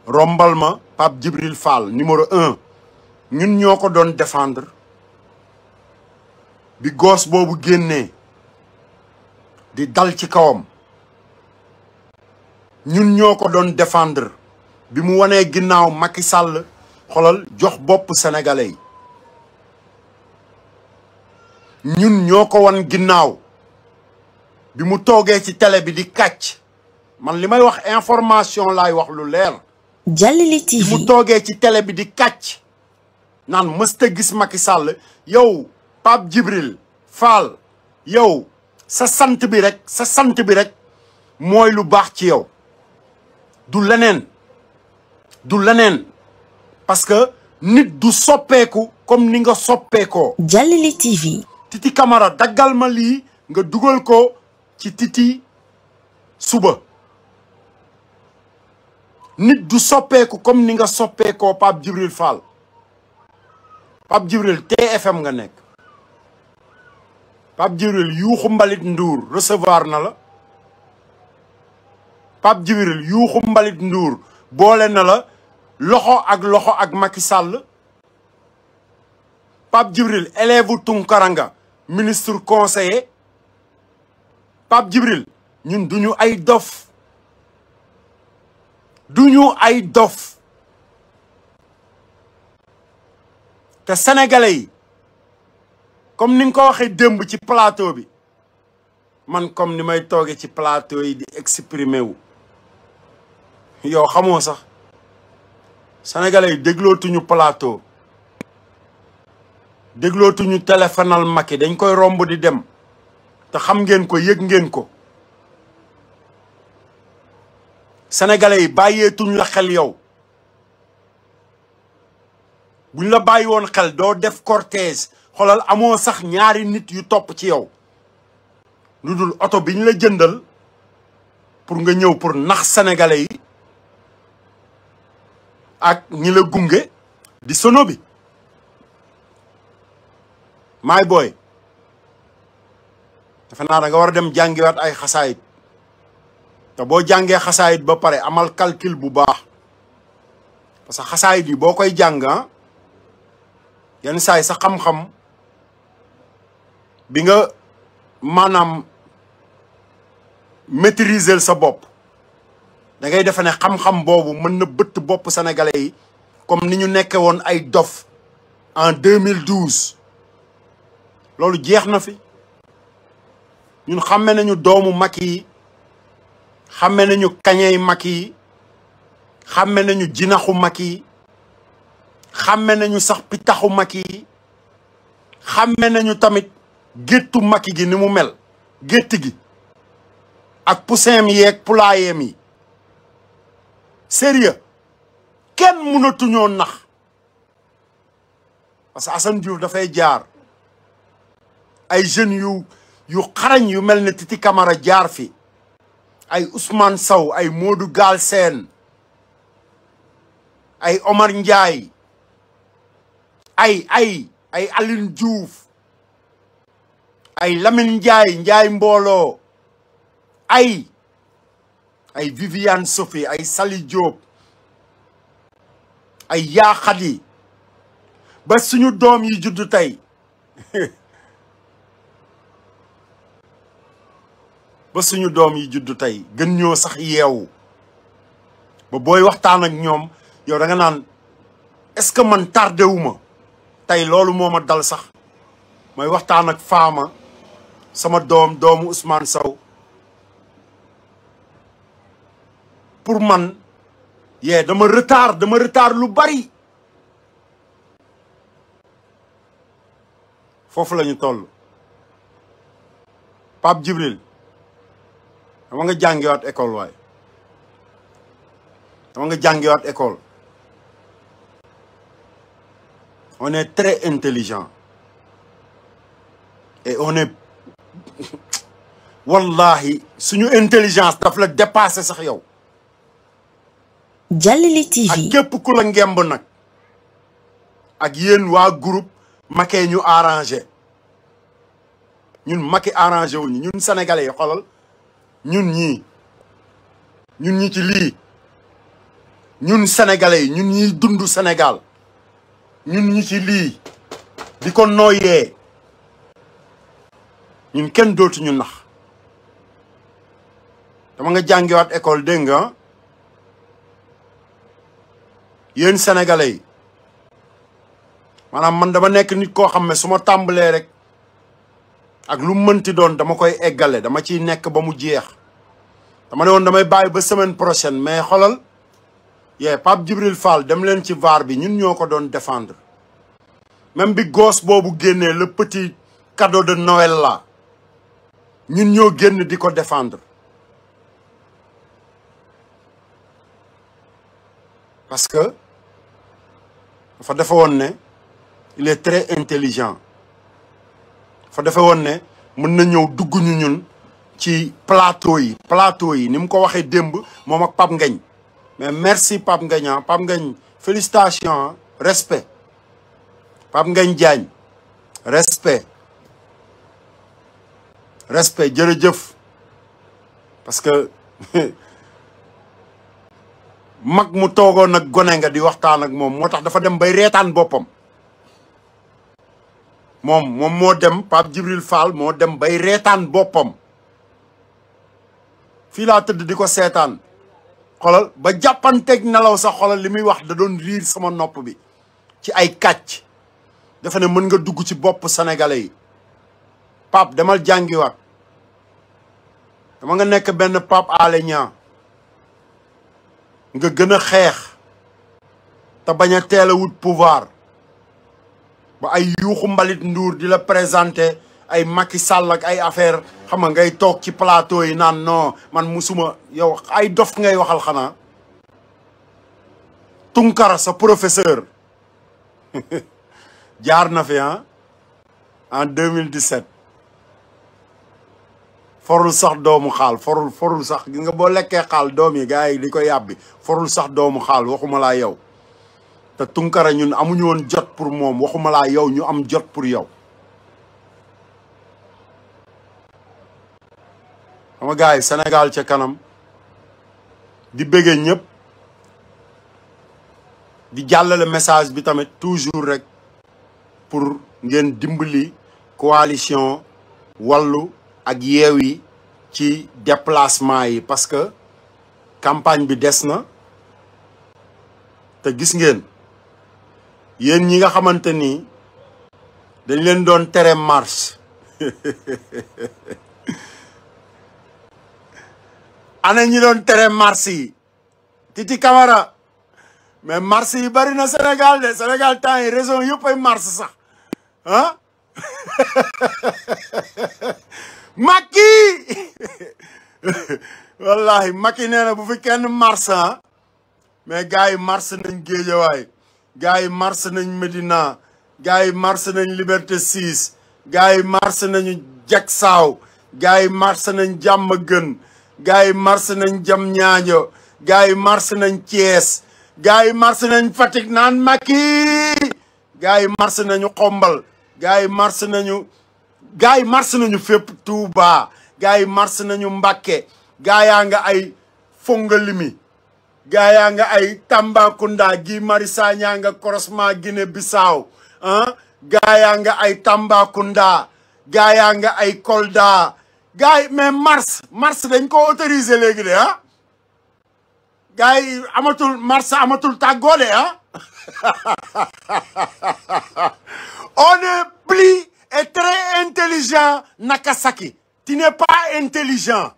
rombal ma Pape Djibril Fall numéro 1 ñun ñoo ko doon défendre bi goos boobu génnee di dal ci kawam ñun ñoo ko doon défendre bi mu wanee ginnaaw Macky Sall xolal jox bopp sénégalais yi ñun ñoo ko wan ginnaaw bi mu toogee ci télé bi di kàcc man li may wax information laay wax lu leer. Jàllale TV bi mu toogee ci télé bi di kàcc naan mësta gis Macky Sall yow Pape Djibril Fall yow sa sant bi rek mooy lu baax ci yow du leneen parce que nit du soppeeku comme ni nga soppeekoo. Jàllale TV. Titi Camara daggal ma lii nga dugal ko ci Titi suba nit du soppeeku comme ni nga soppeekoo Pape Djibril Fall Pape Djibril TFM nga nekk Pape Djibril Youssou Ndour recevoir na la Pape Djibril Youssou Ndour boole na la loxo ak Macky Sall Pape Djibril élève Tunkaranga ministre conseiller Pape Djibril ñun duñu ay dof te sénégalais yi comme ni nga ko waxee démb ci plateau bi man comme ni may toogee ci plateau yi di exprimer wu yow xamoo sax sénégalais yi déglootuñu plateau déglootuñu téléphonal Macky dañ koy romb di dem te xam ngeen ko yëg ngeen ko sénégalais yi bàyyeetuñ la xel yow buñ la bàyyi woon xel doo def cortège xoolal amoo sax ñaari nit yu topp ci yow lu dul oto biñ la jëndal pour nga ñëw pour nax sénégalais yi ak ñi la gunge di sono bi my boy defe naa da nga war a dem jàngiwaat ay xasaayit te boo jàngee xasaayit ba pare amal calcul bu baax parce que xasaayit yi boo koy jàng yenn saay sa xam-xam bi nga maanaam maîtriser sa bopp da ngay defe ne xam-xam boobu mën na bëtt bopp sénégalais yi comme ni ñu nekke woon ay dof en 2012 loolu jeex na fi ñun xamme nañu doomu Macky yi xamme nañu kañey Macky yi xamme nañu jinaxu Macky yi xamme nañu sax pitaxu Macky yi xamme nañu tamit géttu Macky gi ni mu mel gétt gi ak poussin yeeg poulailler yi sérieux kenn mënatuñoo nax parce que Assane Diouf dafay jaar ay jeunes yu xarañ yu mel ne Titi Camara jaar fi ay Ousmane Sow ay Modou Galsen ay Omar Ndiaye ay Aline Diouf ay Lamine Ndiaye mbooloo ay Viviane Sophie ay Sali Diop ay Yaxadi ba suñu doom yi juddu tey ba suñu doom yi juddu tey gën ñoo sax yeewu ba booy waxtaan ak ñoom yow da nga naan est-ce que man tardé wu ma tey loolu moo ma dal sax mooy waxtaan ak Fama sama doomu Ousmane Sow pour man dama retard lu bari foofu la ñu toll Pape Djibril dama nga jàngiwaat école waaye dama nga jàngiwaat école on est très intelligent et on est wallahi suñu intelligence daf la dépassé sax yow Jàllale TV ak képp ku la ngemb nag ak yéen waa groupe Macky ñu arrangé ñun Macky arrangé wuñu ñun sénégalais yi xoolal ñun ñi ci lii ñun sénégalais yi ñun ñiy dund Sénégal ñun ñi ci lii di ko nooyee ñun kenn dootu ñu nax dama nga jàngiwaat école dégg nga yéen sénégalais yi maanaam man dama nekk nit koo xam ne su ma tàmbalee rek ak lu mënti doon dama koy eggale dama ciy nekk ba mu jeex dama ne woon damay bàyyi ba semaine prochaine mais xolal Pape Djibril Fall dem leen ci VAR bi ñun ñoo ko doon défendre même bi gosse boobu génnee le petit cadeau de Noël là ñun ñoo génn di ko défendre parce que dafa defe woon ne il est très intelligent dafa defe woon ne mën na ñëw dugg ñu ñun ci plateau yi ni mu ko waxee démb moom ak Pape Ngagne mais merci Pape Ngagne Pape Ngagne félicitations respect Pape Ngagne Diagne respect jërëjëf parce que mag mu toogoon ak gone nga di waxtaan ak moom moo tax dafa dem bay reetaan boppam moom moo dem Pape Djibril Fall moo dem bay reetaan boppam fii laa tëdd di ko seetaan xolal ba jàppanteeg nelaw sax xolal li muy wax da doon riir sama nopp bi ci ay kàcc dafa ne mën nga dugg ci bopp sénégalais yi Pape demal jàngiwaat dama nga nekk benn Pape Alé Niang nga gën a xeex te bañ a teel a wut pouvoir ba ay yuuxu mbalit Ndour di la présenter ay Macky Sall ak ay affaire xam nga ngay toog ci plateau yi naan non man musuma yow ay dof ngay waxal xanaa Tunkara sa professeur jaar na fi en 2017 forul sax doomu xaal forul sax gis nga boo lekkee xaal doom yi gars yi di ko yàbbi forul sax doomu xaal waxuma laa yow te Tunkara ñun amuñu woon jot pour moom waxuma laa yow ñu am jot pour yow xam nga gars yi Sénégal ca kanam di bëggee ñëpp di jàllale message bi tamit toujours rek pour ngeen dimbali coalition Wallu ak Yewwi ci déplacement yi parce que campagne bi des na te gis ngeen yéen ñi nga xamante ni dañ leen doon tere marche ana ñi doon tere marche yi Titi Camara mais marche yi bari na Sénégal de Sénégal temps yi raison yëpp ay marche sax Macky wallahi Macky nee na bu fi kenn marche mais gars yi marche nañ Guédiawaye gars yi marche nañ Médina gars yi marche nañ Liberté 6 gars yi marche nañu Diacksao gars yi marche nañ Diamaguène gars yi marche nañ Diamniadio gars yi marche nañ Thiès gars yi marche nañ Fatick naan Macky gars yi marche nañu Xombal gars yi marche nañu fépp Touba gars yi marche nañu Mbacké gars yaa nga ay Fongolimbi gars yaa nga ay Tambacounda Guy Marius Sagna nga croisement Guinée Bissau gars yaa nga ay Tambacounda gars yaa nga ay Kolda gars yi mais marche dañ ko autorisé léegi de gars yi amatul tàggoo de on est plus et très intelligent Nakasaki tu n'es pas intelligent